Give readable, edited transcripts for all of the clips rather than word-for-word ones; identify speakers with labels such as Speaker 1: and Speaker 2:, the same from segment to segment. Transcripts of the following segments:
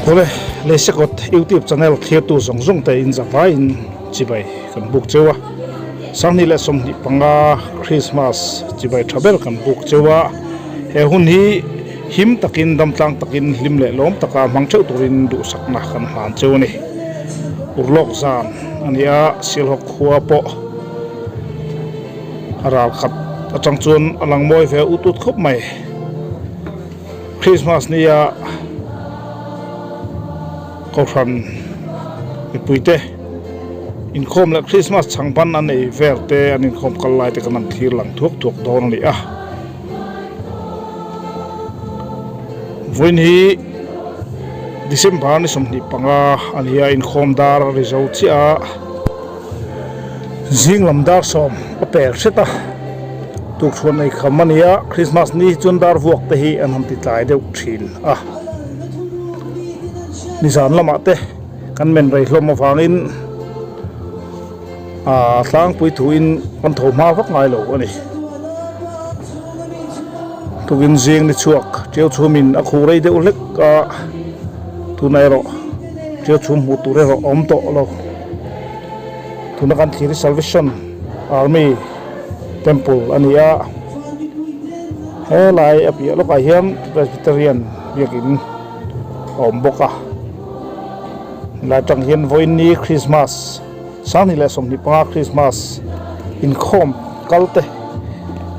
Speaker 1: Awle, Leisekawt YouTube channel thlirtu zawng zawng te in zavaiin chibai kan buk cheu a. 2025 Christmas chibai tha ber kan buk cheu a. He hun hi him takin damtlang takin hlim leh lawm taka hmang theuh turin duhsakna kan hlan cheu a ni. Urlawk zan a ni a, Sialhawk khua pawh a ral khat atang chuan a lang mawi ve ut ut khawp mai. Christmas nia Kohhran mipuite inkhawm leh Christmas chhangban an ei vel te an inkhawm kal lai te kan han thlir lang thuak thuak dawn a ni a. Vawiin hi December ni 25 a ni a, inkhawm dar a ri zo chiah a, zing lam dar 10 a pel hret a, tukṭhuan ei kham a ni a, Christmas ni hi chuan dar vuak te hi an han ti tlai deuh thin a. Nizan lamah te kan men rei hlawm avangin aaa tlangpui thuin kan tho hma vak ngai lo a ni. Tukin zing ni chhuak ṭiau chhumin a khuh rei deuh hlek a, tunah erawh ṭiau chhum hmuh tur erawh a awm tawh lo. Tuna kan thlir hi Salvation Army Temple a ni a, helai a piah lawkah hian Presbyterian biakin a awm bawk a. Helai atang hian vawiin Christmas 2025 Christmas inkhawm kal te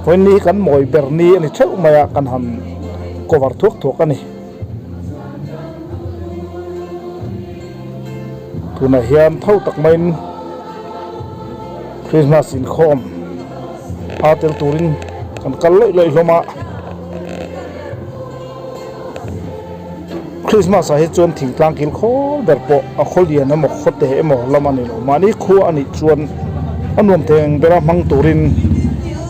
Speaker 1: vawiin hi kan mawi ber ni a ni theuh mai a kan han cover thuak thuak a ni. Tunah hian tho tak maiin Christmas inkhawm a tel turin kan kal lawih lawih hlawm a. Christmas ah hi chuan thingtlang kil khawl ber pawh a khaw lian emaw khaw teh emaw lam a ni lo. Mahni khua a nih chuan a nuam theng bera hmang turin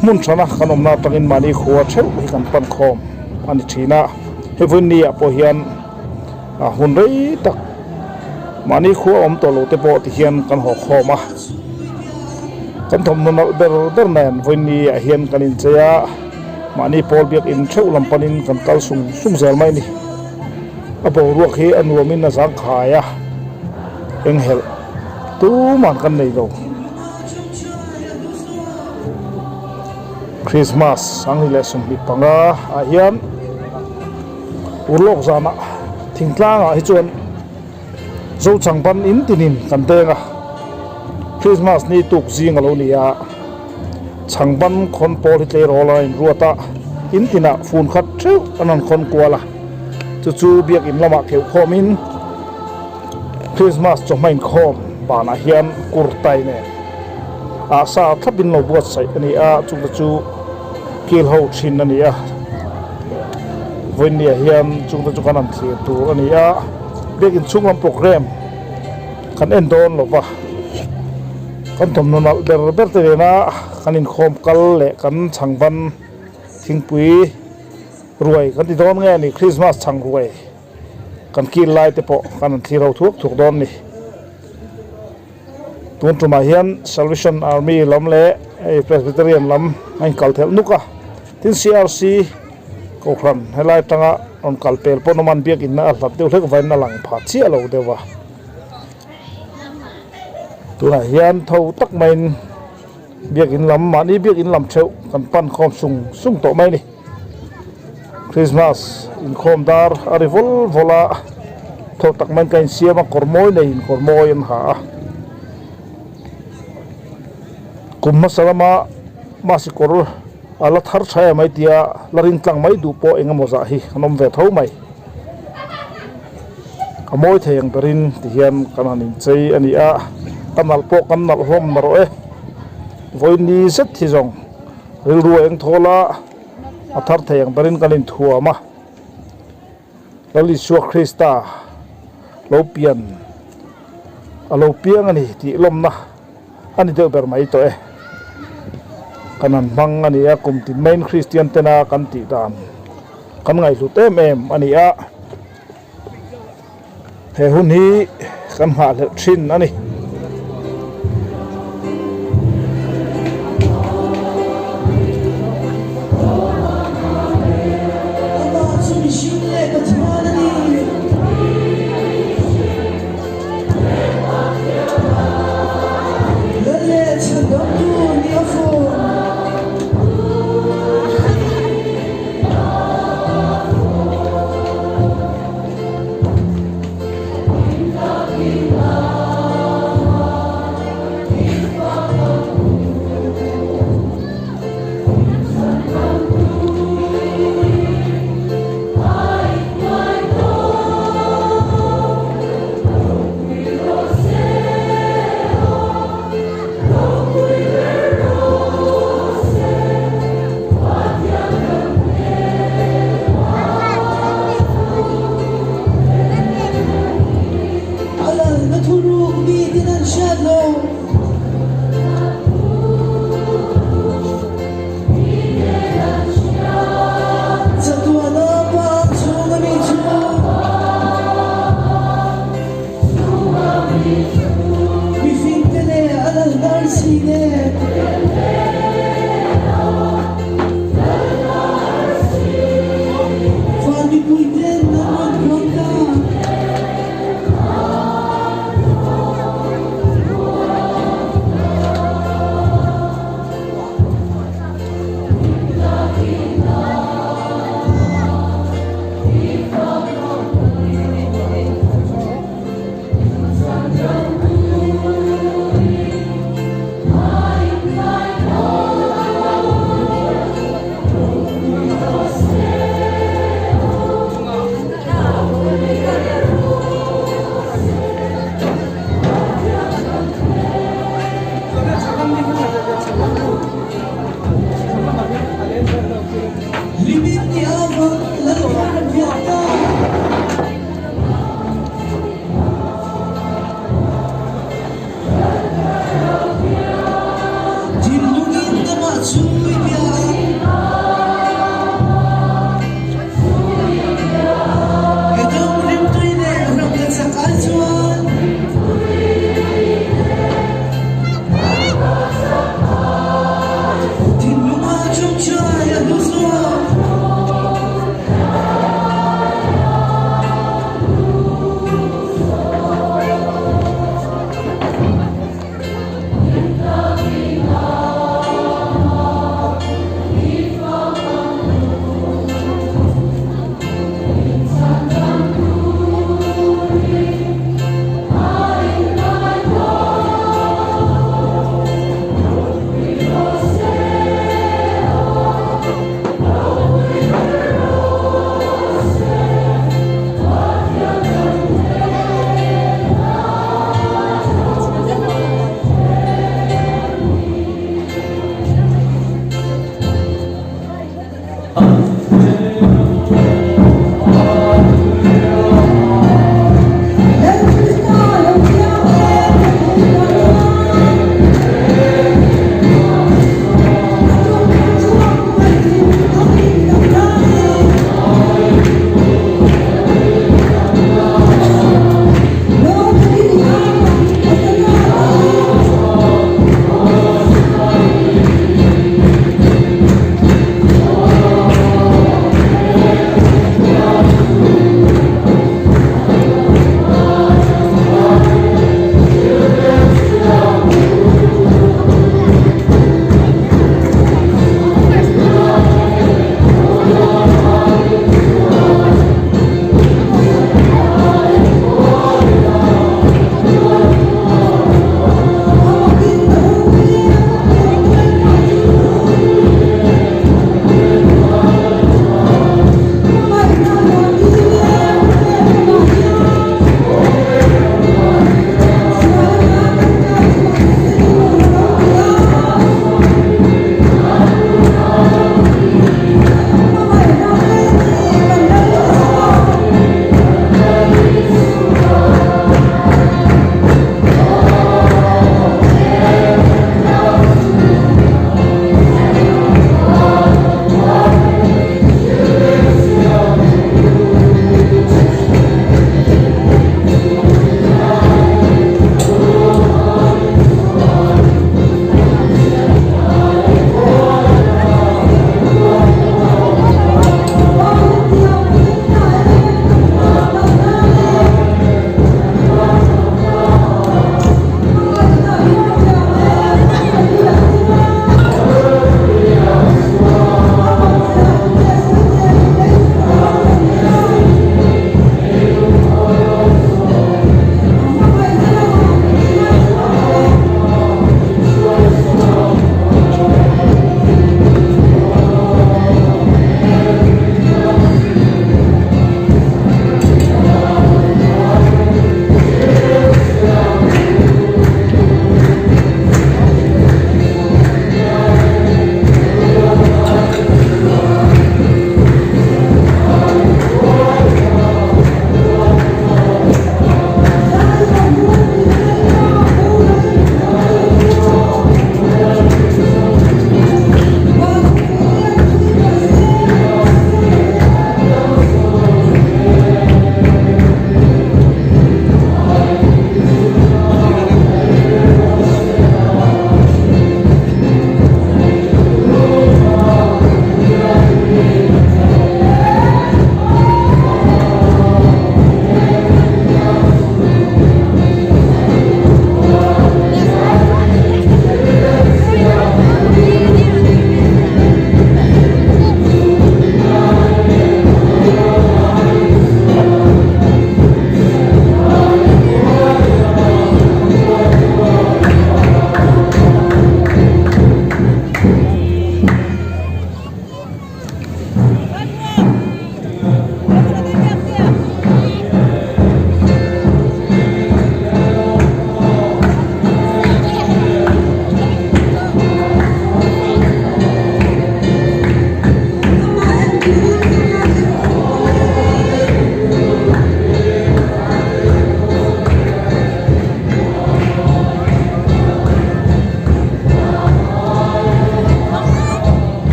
Speaker 1: hmun thana kan awmna atangin mahni khua theuh hi kan pan khawm a ni thin a. Hei vawiin ni ah pawh hian a hun rei tak mahni khua awm tawh lo te pawh ti hian kan haw khawm a. Kan thawmhnaw nalh ber ber nen vawiin ni ah hian kan inchei a. Mahni pawl biakin theuh lam panin kan kal sung sung zel mai a ni. A boruak hi a nuamin a zangkhai a, enghelh tuman kan nei lo. Christmas 2025 ah hian urlawk zanah thingtlangah hi chuan Zochangban in tinin kan deng a, Christmas ni tuk zing a lo ni a, changban khawn pawl hi tleirawl a inruat a, in tinah fun khat theuh an han khawn kual a, chu chu biakin lamah kheuh khawmin Christmas chawhma inkhawm banah hian kurtai nen ah sa thlapin lo buatsaih a ni a, chungte chu kil ho thin a ni a, vawinia hian chungte chu kan han thlir tur a ni a. Biakin chhung lam program kan en dawn lo va, kan thawmhnaw nalh ber ber te nena kan inkhawm kal leh kan chhangban thingpui ruai kan ti dawn nge a ni Christmas chhang ruai kan kil lai te pawh kan han thlir ho thuak thuak dawn a ni. Tun tumah hian Salvation Army lam leh hei Presbyterian lam a inkal thelh nuk a, tin CRC Kohhran helai atanga rawn kal pel pawn awm a, an biakin a hlat deuh hlek vaiin a lang phah chiah lo deuh a. Tunah hian tho tak maiin biakin lam mahni biakin lam theuh kan pan khawm sung sung tawh mai a ni. Christmas inkhawm dar a ri vawl vawl a, tho tak maiin ka insiam a, kawr mawi neiin kawr mawi an ha a. Kum hmasa lama masi kawr a la thar tha em mai tia la rin tlang mai duh pawh eng emaw zah hi an awm ve tho mai. A mawi thei ang berin ti hian kan han inchei a ni a, ka nalh pawh kan nalh hlawm narawh e. Vawiin ni zet hi zawng rilru a eng thawl a, a thar thei ang berin kan inthuam a. Lal Isua Krista lo pian a lo piang a ni tih lawmna a ni deuh ber mai tawh e. Kan han hmang a ni a, kum tin maiin Kristian tena kan tih dan kan ngaihhlut em em a ni a. He hun hi kan nghahhlelh thin a ni.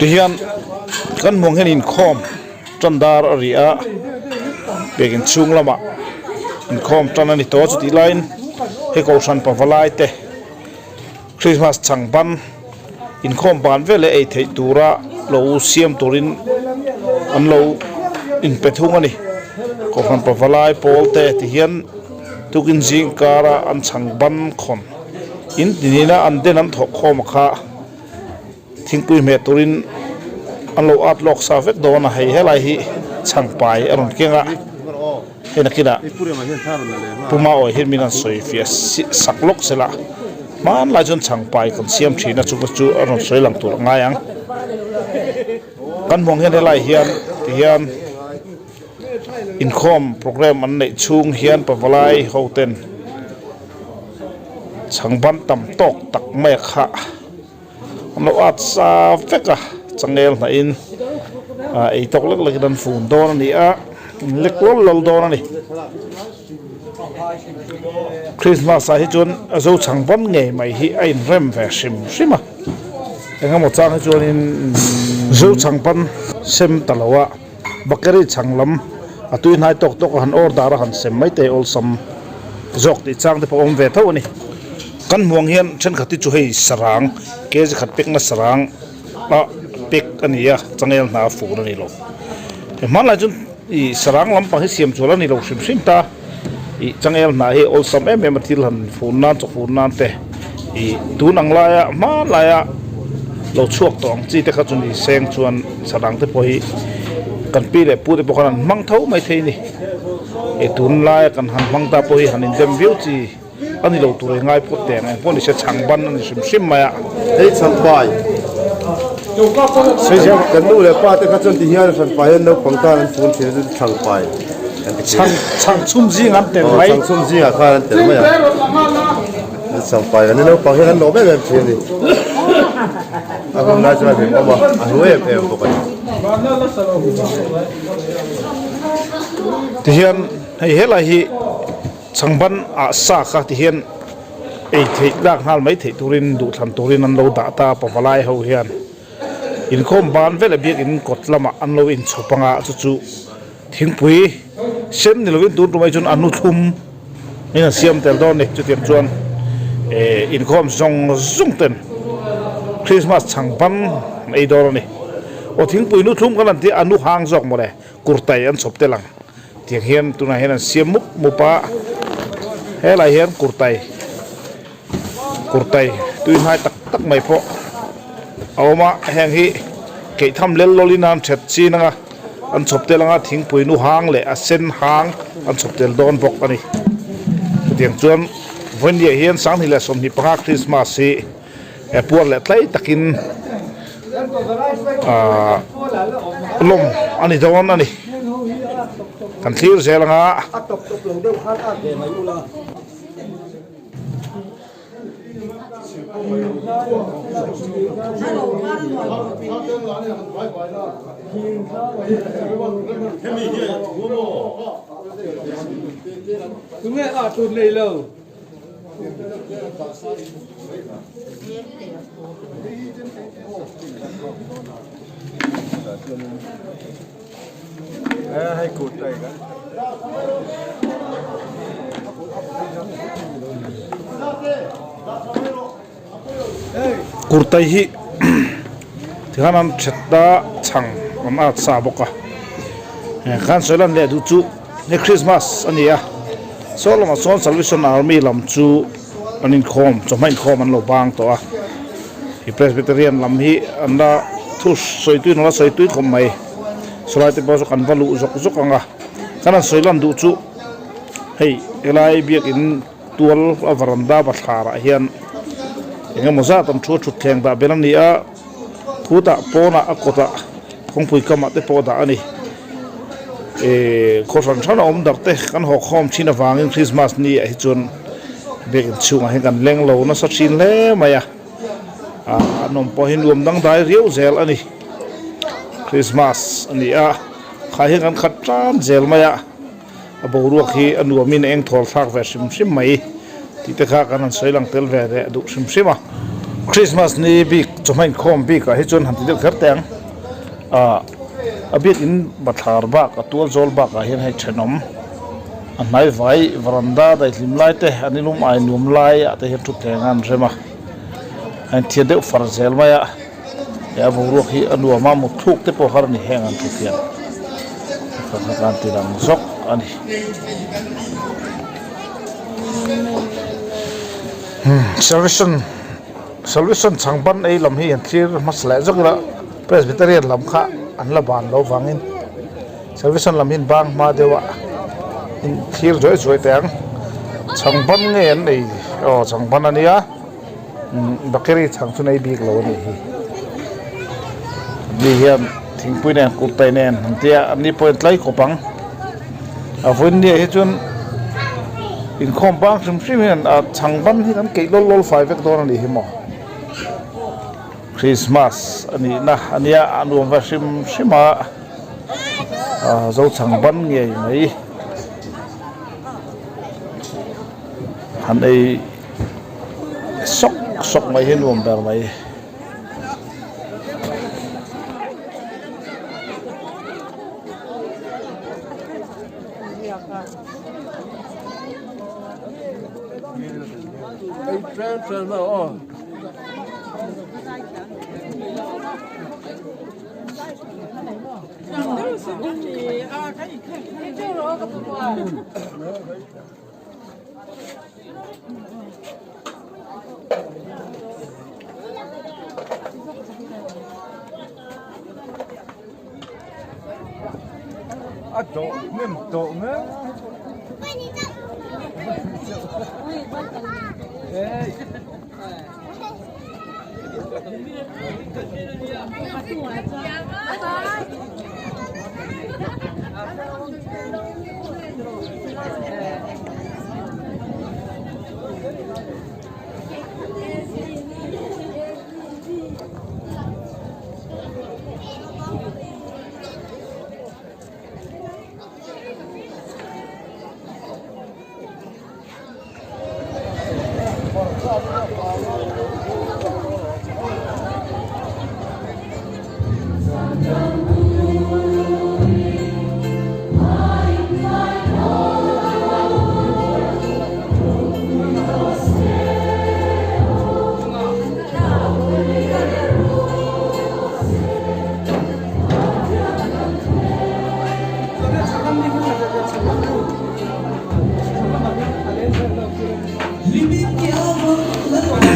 Speaker 1: Tihian kan hmuh ang hian inkhawm tan dar a ri a, biakin chhung lamah inkhawm tan a ni tawh a chutih laiin he kohhran pavalai te Christmas chhang ban inkhawm ban vel leh ei theih tura lo siam turin an lo inpe thung a ni. Kohhran pavalai pawl te tihian tukin zing kara an chhang ban khawn in tinina an den an thawh khawm a kha. Thingpui hmeh turin an lo at lawk sa vek dawn a, hei helai hi chhangpai a rawn keng a, hei nakinah Puma awi hian min han sawi fiah sak lawk se la, hmanlai chuan chhangpai kan siam thin a, chukna chu a rawn sawi lang tur a ngai ang. Kan hmuh ang hian helai hian tihian inkhawm programme an neih chhung hian pavalai ho ten chhangban tam tawk tak mai a kha. An lo at sa vek a, changel hnahin ah ei tawk lek lekin an fun dawn a ni a, an lek lawl lawl dawn a ni. Christmas ah hi chuan a zo chhang van ngei mai hi a inrem ve hrim hrim a, engemaw chang hi chuanin zo chhang pan sem ta lo a, bakery chhang lam a tui hnai tawk tawk a han order a han sem mai te awlsam zawk tih chang te pawh a awm ve tho a ni. Kan hmuang hian thenkhat hi chu hei sarang kg khat pekna sarang a pek a ni a changel hna a fur a ni lo. Hmanlai chuan ih sarang lampang hi siam chual a ni lo hrim hrim ta ih changel hna hi awlsam em em a thil han fur nan chaw fur nan te ih tun ang laia hmanlaia lo chhuak tawh ang chi te kha chu ni seng chuan sarang te pawh hi kan pi leh pu te pawh khan an hmang tho mai thei a ni. Ih tunlaia kan han hmang ta pawh hi han indem viau chi. A ni lo tur i ngai phawt teh ang eng pawh ni se chhang ban a ni hrim hrim mai a.
Speaker 2: Hei chhang pai. Kan nu leh pa te kha chuan ti hian hran pai hian naupang tan an fun thin a chuan chhang pai an ti thin.
Speaker 1: Chhang chhang chhum zing an tel mai.
Speaker 2: Chhang chhum zingah khan an tel mai a. Chhang pai kan ni naupang hian an lawm em em thin a ni. A hun lai chuan a hlim awm a, a hlu em em bawk a ni.
Speaker 1: Tihian hei helai hi. Chhangban ah sa kha ti hian ei theih lak nghal mai theih turin duhthlan turin an lo dah ta a pavalai ho hian inkhawm ban vel a biakin kawt lamah an lo inchhawp anga chu chu thingpui sen ni lovin tun tumah hi chuan a nu thlum in an siam tel dawn a ni chutiang chuan eh inkhawm zawng zawng ten Christmas chhangban an ei dawn a ni aw thingpui nu thlum kan han tih a nu hang zawk mawle kurtai an chhawp tel ang. Tiang hian tunah hian an siam mup mup a, helai hian kurtai kurtai tui hnai tak tak mai pawh a awm a, heng hi keihtham lel lawlin an that chin anga an chhawp tel anga thingpui nu hang leh a sen hang an chhawp tel dawn bawk a ni. Chutiang chuan vawiinniah hian sanghnih leh 25 Christmas hi he puar leh tlai takin ahh lawm a ni dawn a ni kan thlir zel ang a. Kurtai hi tikhan an that a chhang an at sa bawk a khan sawi lan leh duh chu hei Christmas a ni a saw lamah sawn Salvation Army lam chu an inkhawm chawhma inkhawm an lo bang tawh a ih Presbyterian lam hi an la thu sawi tui an la sawi tui khawp mai sawlai te pawh chu kan va luh zawk zawk ang a kan han sawi lan duh chu hei helai biakin. Tual a varanda bathlarah hian eng emaw zat an thu a thutthleng dah ber a ni a, khutah pawnah a kawtah kawngpui kamah te pawh dah a ni. Ehh khaw hran hran a awm darh te kan haw khawm thin avangin Christmas ni ah hi chuan biakin chhungah hian kan leng lo nasa thin hle mai a, ah an awm pawh hi nuam dangdai riau zel a ni. Christmas a ni a, khai hian kan khat tan zel mai a. A boruak hi a nuamin a eng thawl thlak ve hrim hrim mai tih te kha kan han sawi lang tel ve leh duh hrim hrim a. Christmas ni bik chawhma inkhawm bikah hi chuan han ti deuh kher teh ang. Ahh a biakin bathlar bak a tual zawl bakah hian hei thenawm a hnai vai varanda daihlim lai te an inlum ai nuam lai ah te hian thutthleng a an rem a a inthiar deuh far zel mai a he a boruak hi a nuam a mutthluk te pawh har a ni heng an thut hian pakhat a an ti lang zawk a ni. Salvation Salvation chhangban ei lam hi an thlir hmasa leh zawk ila Presbyterian lam kha an la ban lo vangin Salvation lam hi an bang hma deuh a in thlir zuai zuai teh ang chhangban nge an ei aw chhangban a nia bakery chhang chu nei bik lo a nih hi mi hian thingpui nen kurtai nen an tia an ni pawhin tlai khawp ang a vawinia hi chuan inkhawm bang hrim hrim hian a chhang ban hi kan keih lawl lawl fai vek dawn a nih hi maw Christmas a nih na a nia a nuam va hrim hrim a ah zo chhang ban ngei mai han ei sawk sawk mai hi nuam ber mai.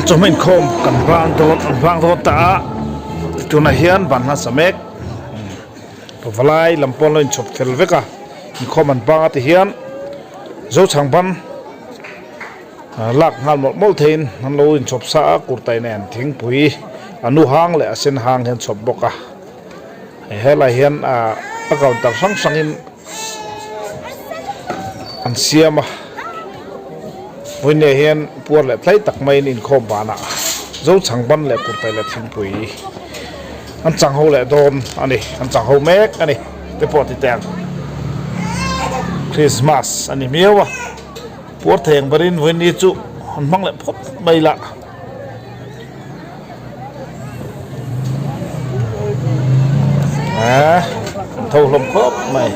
Speaker 1: Chawhma inkhawm kan bang dawn an bang dawn ta a tunah hian ban hmasa mek pavalai lam pawh an lo inchhawp fel vek a inkhawm an bang a ti hian zochhang ban lak nghal mawlh mawlh theiin an lo inchhawp sa a kurtai nen thingpui a nu hang leh a sen hang hi an chhawp bawk a hei helai hian ah a counter hrang hrangin an siam a vawiinah hian puar leh tlai tak maiin inkhawm banah zochhang ban leh kurtai leh thingpui an chang ho leh dawn a ni an chang ho mek a ni te pawh ti teh ang Christmas a ni miau a. Puar thei ang berin vawiin chu han hmang leh phawt mai la. Eeh an tho hlawm khawp mai.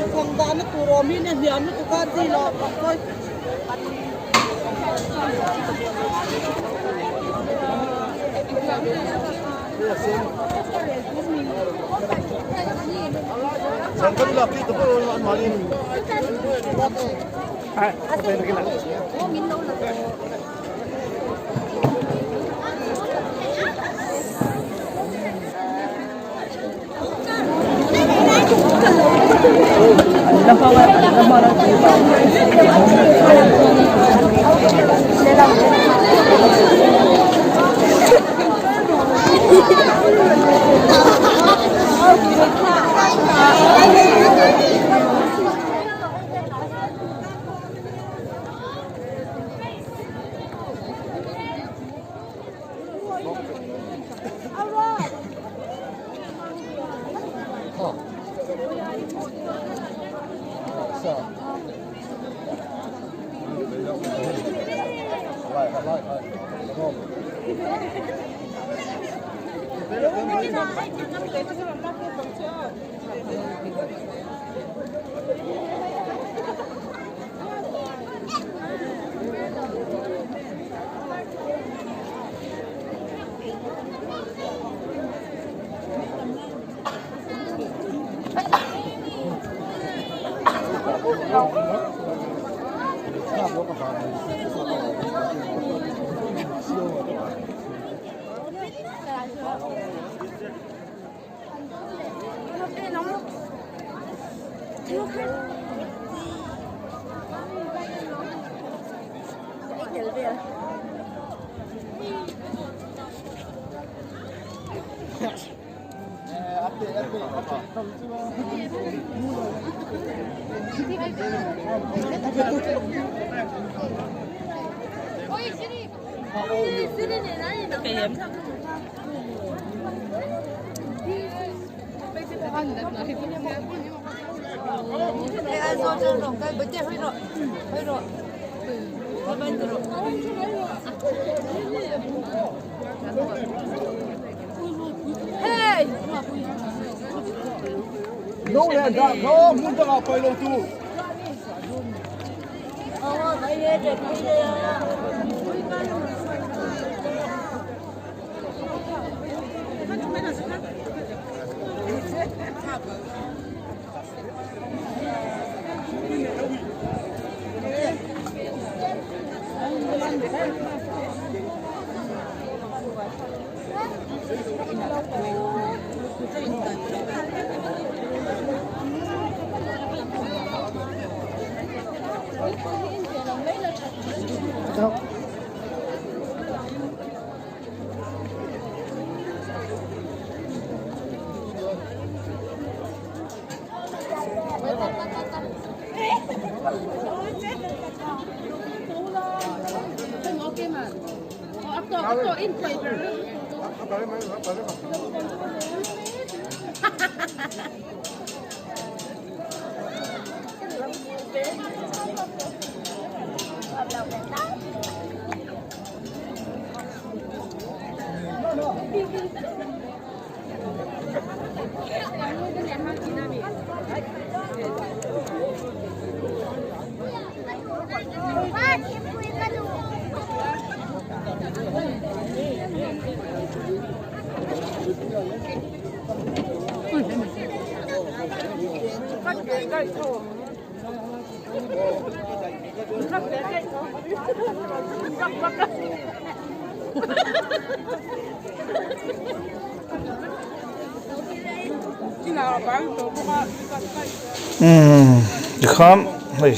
Speaker 1: Umm tikhan hei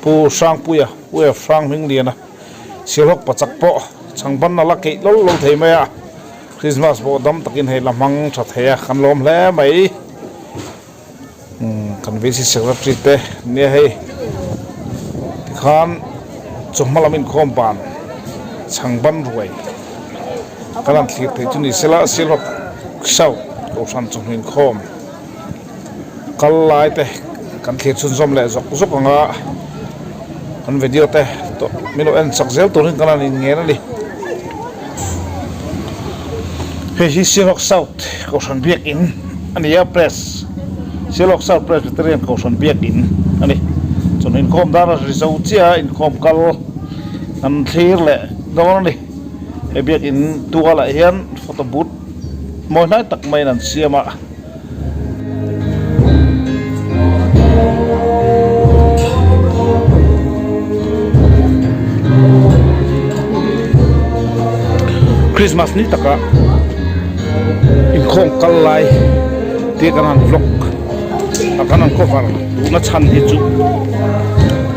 Speaker 1: Pu Hrangpuia Pu F Hranghmingliana Sialhawk pachak pawh chhangban a la keih lo lo thei mai a Christmas pawh dam takin hei la hmang tha thei a kan lawm hle mai umm kan VC secretary te nia hei tikhan chawhma lam inkhawm ban chhangban ruai kan han thlir theih chu ni sela Sialhawk South Kohhran chawhnu inkhawm kal lai te kan thlir chhunzawm leh zawk zawk ang a kan video te tawh min lo en chak zel turin kan han inngen a ni hei hi Sialhawk South Kohhran biakin a ni a press Sialhawk South Presbyterian Kohhran biakin a ni chuan inkhawm dar a ri zo chiah a inkhawm kal an thlir leh dawn a ni he biakin tualah hian photo booth mawi hnai tak maiin an siam a. Christmas ni taka inkhawm kal lai te kan han vlog a kan han cover duhna chhan hi chu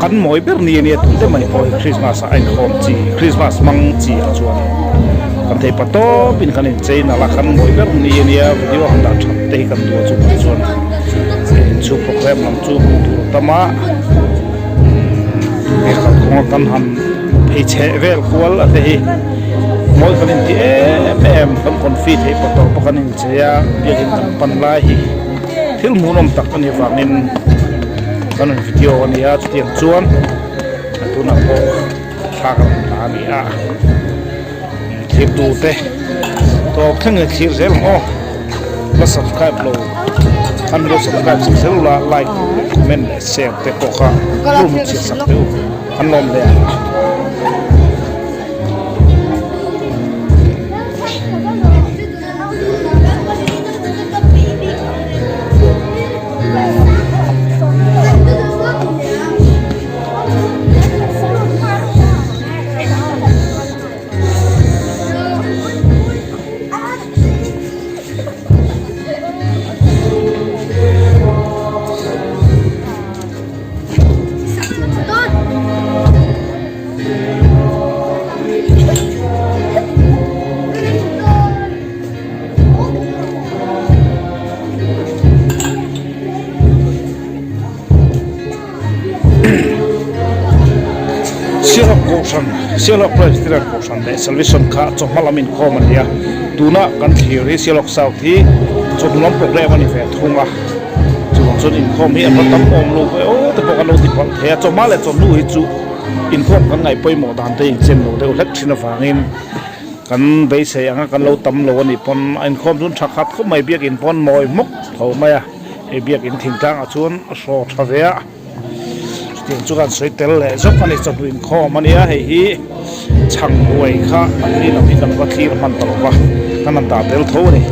Speaker 1: kan mawi ber ni ania tute mai pawh hi Christmas ah a inkhawm chi Christmas hmang chi ah chuan kan thei pa tawpin kan inchei nalh a kan mawi ber ni ania video han dah that te hi kan duh a chuvang chuan hei inchhung program lam chu hmuh tur a tam a he kalkawng a kan han phei chheh vel kual a te hi mawi kan inti em em kan confi theih pa tawp a kan inchei a biakin kan pan lai hi. Thil hmuhnawm tak a nih vangin kan rawn video a ni a chutiang chuan a tunah pawh thla ka rawn la a ni a thlir tur te tawp thleng in thlir zel ang aw la subscribe lo. Khan min lo subscribe sak zel ula like leh comment leh share te pawh kha lo hmu chhiat sak teh u an lawm hle ang. Sialhawk Kohhran, Sialhawk Presbyterian Kohhran leh Salvation kha chawhma lam inkhawm a ni a, tuna kan thlir hi Sialhawk South hi chawhnu lam programme a ni ve thung a, chuvang chuan inkhawm hi an va tam awm lo ve aw te pawh kan lo ti palh thei a, chawhma leh chawhnu hi chu inkhawm kan ngaih pawimawh dan te inchen lo deuh hlek thin avangin kan beisei anga kan lo tam lo a nih pawn a inkhawm chu tha khat khawp mai biakin pawn mawi hmawk tho mai a, hei biakin thingtlangah chuan a hraw tha ve a. Chutiang chu kan sawi tel leh zawk a ni chawhnu inkhawm a nia hei hi chhang huai kha an ni lam hi kan va thlir hman ta lo va kan han dah tel tho a ni.